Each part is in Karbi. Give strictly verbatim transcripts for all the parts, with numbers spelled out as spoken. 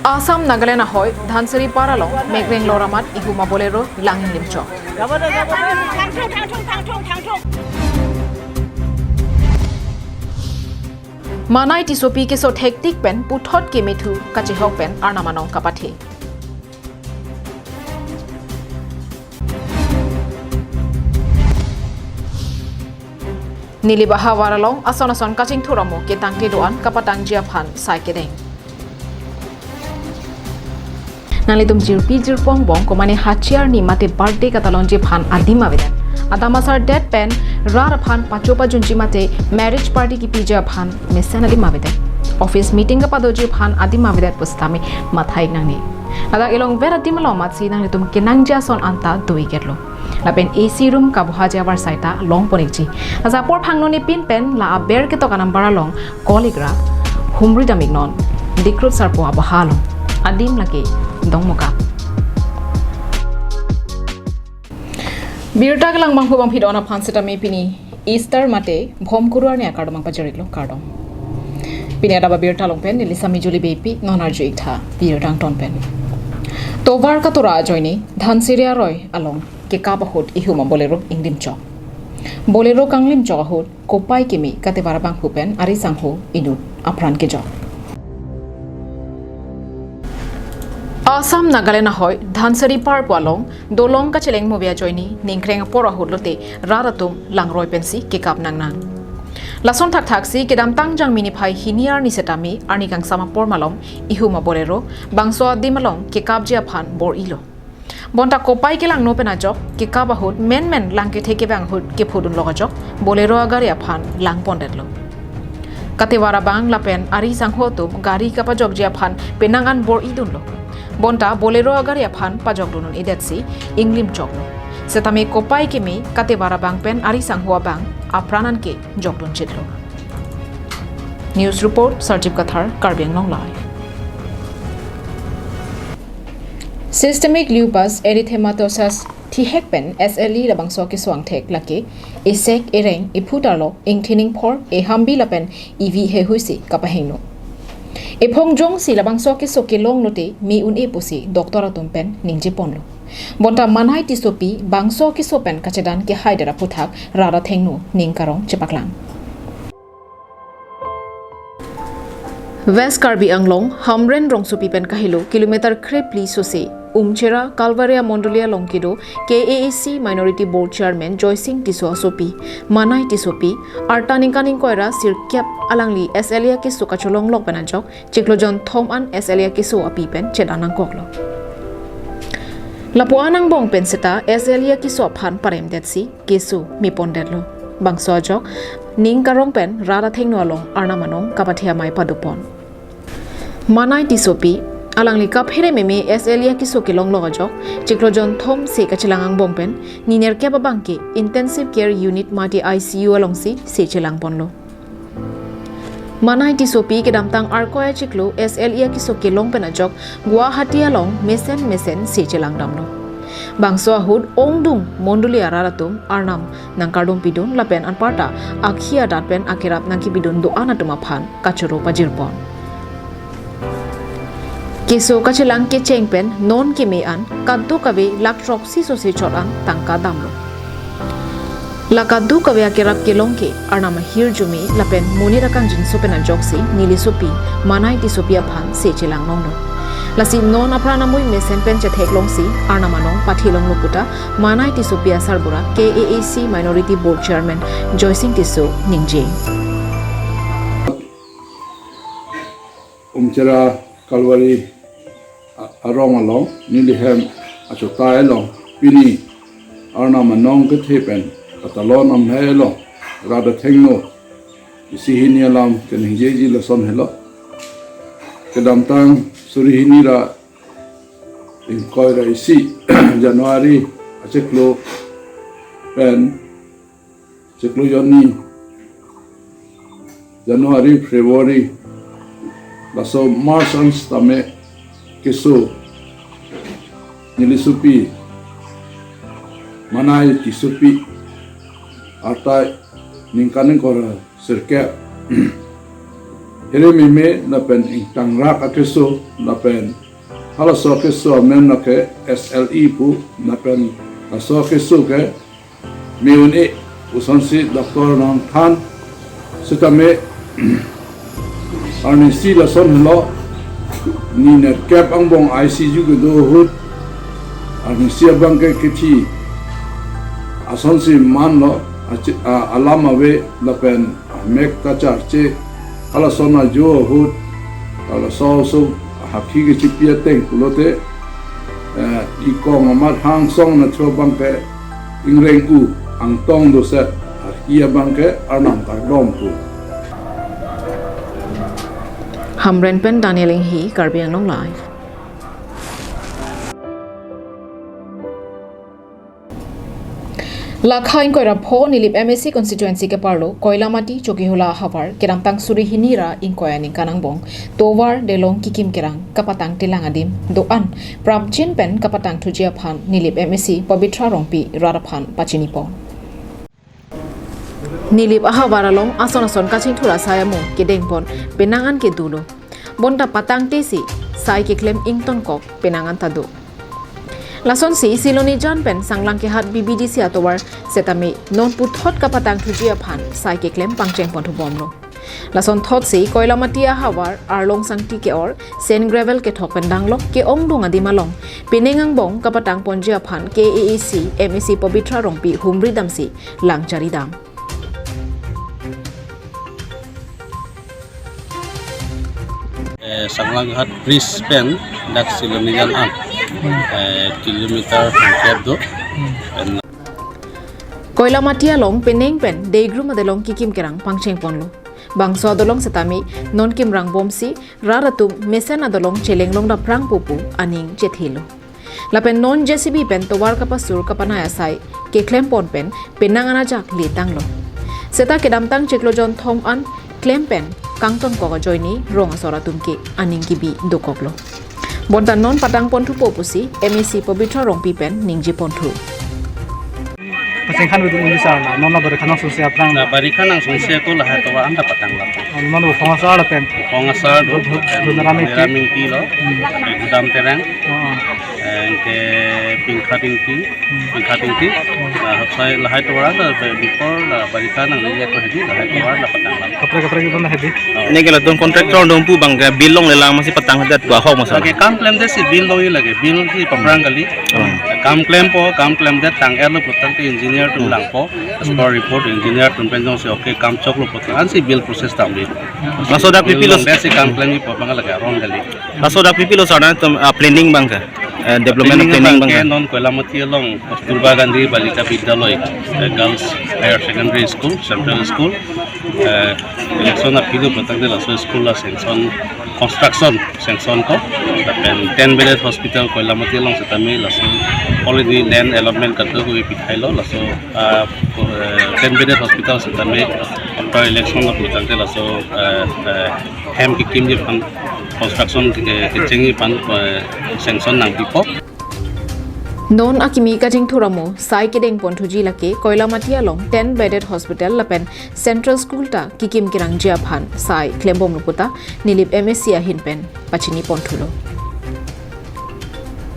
Assam Nagaland ahoi Dhansiri par along mekreng lor amat ihum a Bolero lang inglimchok. Manai Tissopi keso thektik pen puthot kemethu kachehok pen Arnam anong kapathe. Nilip ahavar along ason ason kachingthur amo ketangke do-an kapatangji aphan sai kedeng. Nanglitum jirpi jirpo angbong komane hachiyar ni mate birthday katalonji aphan adim avedet. Adam asardet pen rat aphan pacho pajunji mate marriage party kipiji aphan mesen adim avedet. Office meeting kapadoji aphan adim avedet pusitame mathai nangne. Ladak elongver adim along amatsi nanglitum kenangji ason anta do-iketlo. Lapen A C room kabohaji avarsai ta longpon-ikji. Laso apor phangno ni pin pen la aber ketok anumber along call-ik ra humri dam-iknon. Dikrut sarpo aboha along. Adim lake dongmokap. Birta kelang bangphu bangphi do-an aphan sitame pini Easter mate Bhomkuru arni akardom nangpajir-iklo, kardom. Pini adap abirta along pen neli Sami Juli Beypi, non arju-ik tha birta angton pen. Tovar katura ajoine Dhansiri aroi along kekap ahut ihum a Bolero inglimchok. Bolero kanglimchok ahut kopai keme katevar abangphu pen ari sangho inut apran kejok. Assam Nagaland ahoi Dhansiri par pu along dolong kacheleng move ajoine ningkreng apor ahut lote rat atum langroi pensi kekap nangnang. Lason thakthaksi kedamtang Jangmi niphai hini arni sitame arni kangsam apor malom ihum a Bolero bangso adim along kekapji aphan bor-ilo. Bonta kopai kelangno pen ajok kekap ahut menmen lang kethe kevang ahut kephudunlok ajok Bolero agari aphan langpondetlo. Katevar abang lapen ari sangho atum gari kapajokji aphan penang an bor-idunlo. Bonta Bolero agari aphan pajokdun un-edetsi inglimchoklo. Setame kopai keme katevar abang pen ari sangho abang apran anke jokdunchitlo. News report, Sarjip Kathar, Karbi Anglong Live. Systemic lupus erythematosus thihek pen S L E labangso keso angthek lake esek, ereng, ephu tarlok, ingthi ningphor, ehambi lapen evi hehuisi kapahingno. Ephong jongsi labangso keso kelong lote me un-e pusi doctor atum pen ningjeponlo. Bonta Manai Tissopi bangso keso pen kachedan kehaidet aphuthak rat athengno ning karong chepaklang. West Karbi Anglong, Hamren rongsopi pen kahelo kilometer krephli sose, Umchera Kalvari mondoli along kedo K A A C Minority Board Chairman Joysing Tisso asopi, Manai Tissopi, arta ningkan ingkoi ra sirkep alangli S L E akeso kacholonglok pen ajok, chiklo jonthom an S L E akeso api pen chedan nangkoklo. Lapu-an angbong pen seta S L E akeso aphan paremdetsi keso mepondetlo. Bangso ajok ning karong pen rat athengno along Arnam anong kapathe amei padopon. Manai Tissopi, alangli kaphere meme S L E akeso kelonglok ajok, chiklo jonthom se kachelang angbong pen, ni nerkep abangke Intensive Care Unit mate I C U alongsi se chelangponlo. Manai Tissopi kedamtang Arkoi achiklo S L E akeso kelong pen ajok Guwahati along mesen mesen se chelangdamlo. Bangso ahut ongdung mondoli arat atum Arnam nangkardompidun lapen anparta akhi adat pen akerap nangkepidun do-an atum aphan kachoro pajirpon. Keso kachelang kecheng pen non keme an kadokave lakh throksi sose chot an tangka damlo. La kadokave akerap kelong ke Arnam ahirjume lapen monit akangjinso pen ajoksi neli sopi Manai Tissopi aphan se chelanglonglo. Lasi non apran amui mesen pen chetheklongsi Arnam anong pathelonglo puta Manai Tissopi asarbura K A A C Minority Board Chairman Joysing Tisso ningje. Umchera Kalvari a-, arong along, nelihem achotai along, pini Arnam anong kethe pen katalon amhai along, rat athengno isi hini alam keningjeji lason helo. Kedamtang suri hini ra ingkoi ra isi January achiklo pen chiklo jonni January, February, laso March an sitame keso neli sopi Manai Tissopi arta ningkan ingkoi ra sirkep Hirim ime lapen ingtangrak akeso lapen halaso akeso amen lake S L E pu lapen laso akeso ke me-un-e pusonsi doctor nangthan setame arnisi lason helo ni nerkep angbong I C U kedo ahut arnisi abang ke kithi asonsi manlo achi- a- alam ave lapen amek kacharche halason ajo ahut halaso so hakhi kechipi ateng pulote eh, ikong amat hangsong nathu abang ke ingreng-u angtong doset hakhi abang ke arnam kardom pu. Hamren pen Daniel Inghi, Karbi Anglong Live. Lakha ingkoi ra pho Nilip M A C constituency keparlo Koilamati Chokihola ahavar kedamtang suri hini ra ingkoi aningkan angbong tovar delong kikim kerang kapatang telang adim do-an prapjin pen kapatang thuji aphan Nilip M A C Pabitra Rongpi rat aphan pachinipon. Nilip ahavar along ason ason kachingthur asai amo kedengpon penang an kedo lo. Bonta patangte si sai keklem ingtonkok penang an ta do. Lasonsi Silonijan pen Sanglangkehat B B D C atovar setame non puthot kapatang thuji aphan sai keklem pangchengpon thubomlo. Lason thotsi Koilamati ahavar Arlong Sangti ke-or sand gravel kethok pen danglok ke-ongdung adim along penang angbong kapatang ponji aphan K A A C M A C Pabitra Rongpi humri damsi lang charidam. Eh, Sanglanghat Bridge pen dak Silonijan an, eh, kilometer hangkep do. Pen Koilamati along penang pen degrum adelong kikim kerang pangchengponlo. Bangso adolong setame non kimrang bomsi rat atum mesen adolong cheleng long daprang pupu aning chethelo. Lapen non J C B pen tovar kapasur kapanai asai keklempon pen penang an ajak letanglo. Seta kedamtang chiklo jonthom an klem pen kangtonkok ajoine rong asor atum ke aning kebi dokoklo. Bonta non patang pon thupo pusi M A C Pabitra Rongpi pen ningje pon thu. Pasengkhan betul ini sana, non la barikha nang sungsi aphrang. Na barikha nang sungsi ako lahai tovar an ta patang la. Non bo Phongasar lapen. Phongasar do, Phongasar do, Nera Mingti. Nera Mingti lo. Hmm. Gudam Terang. Oh. Anke Pingkha Tingti, Pingkha Tingti. Nah, sai lahai tovar an ta before la barikha nang ni ako hedi lahai tovar an ta patang la. Kaprek kaprek itu na hedi. Oh. Ini kalau tuh kontraktor dong pu bang ke bill longlelang masi patang hadat dua hok masa. Lake kam klemdet si bill longji lake, bill si paprang kali. Hmm. Kam klempo, kam klemdet tang-etlo putangte engineer atum langpo. As per report engineer atum pen jongsi okay kam choklo putang ansi bill process damri. Laso dak P P lo. Bill longdet si kam klemji pu abang lake aron kali. Laso dak P P lo sarna atum, ah, planning bang ke, eh, development planning planning bang ke. Bang ke non Koilamati along Kasturba Gandhi Balika Vidyalaya, eh, Girls Higher Secondary School, Central School, eh, election aphi do putangte laso school la sanction, construction sanction ko, lapen ten bedded hospital Koilamati along setame laso already land allotment kadokave pithailo, laso, ah, eh, ten bedded hospital setame after election lo putangte laso, eh, eh, hem kekimji aphan construction ke, kechengji aphan, eh, sanction nangpipo. Non akimi kachingthur amo sai kedengpon thuji lake Koilamati along ten bedded hospital lapen Central School ta kikim kerangji aphan sai klembomlo puta Nilip M A C ahin pen pachinipon thulo.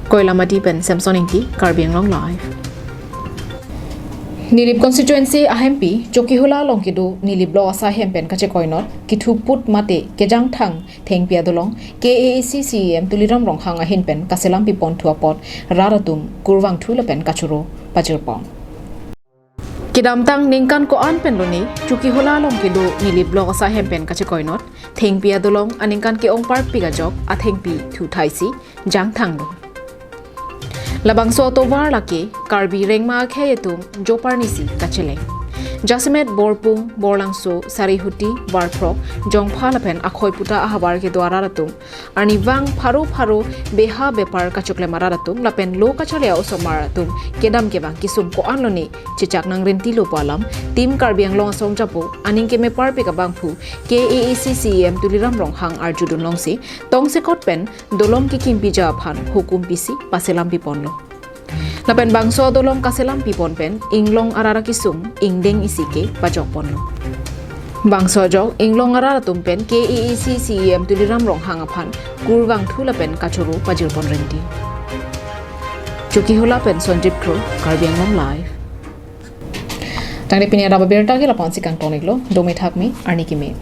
Koilamati pen Samson Ingti, Karbi Anglong Live. Nilip constituency ahempi Chokihola along kedo Nilip Block asai hem pen kachekoinot kithuput mate kejangthang thengpi adolong K A A C C E M Tuliram Ronghang ahin pen kaselam pipon thu apot rat atum kurvangthu lapen kachoro pajirpon. Kedamtang ningkan ko-an pen lone Chokihola along kedo Nilip Block asai hem pen kachekoinot thengpi adolong aningkan ke-ong parpik ajok athengpi thu thaisi jangthanglo. Labangso atovar lake Karbi rengma akhei atum joparnisi kacheleng. Jasemet Borpung, Borlangso, Sarihuti, Barphrok, Jongpha lapen akhoi puta ahavar kedo arat atum arnivang pharo pharo beha bepar kachoklem arat atum lapen lo kacharli a-osomar atum kedam kevang kesung ko-an lone chechak nangrentilo pu alam Team Karbi Anglong Asong Japo aning keme parpik abangphu K A A C C E M Tuliram Ronghang arjudun longsi tongsekot pen dolong kekimpiji aphan hukum pisi paselam piponlo. Lapen bangso dolong kaselam pipon pen inglong arara kesung ingdeng isi ke pajokponlo. Bangso ajok inglong arat atum pen K A A C C E M Tuliram Ronghang aphan kurvangthu lapen kachoro pajirpon rinti. Chokihola pen Sanjib Kro, Karbi Anglong Live. Tangte pini adap abirta ke lapu-ansi kangton-iklo, dome thakme, arni keme.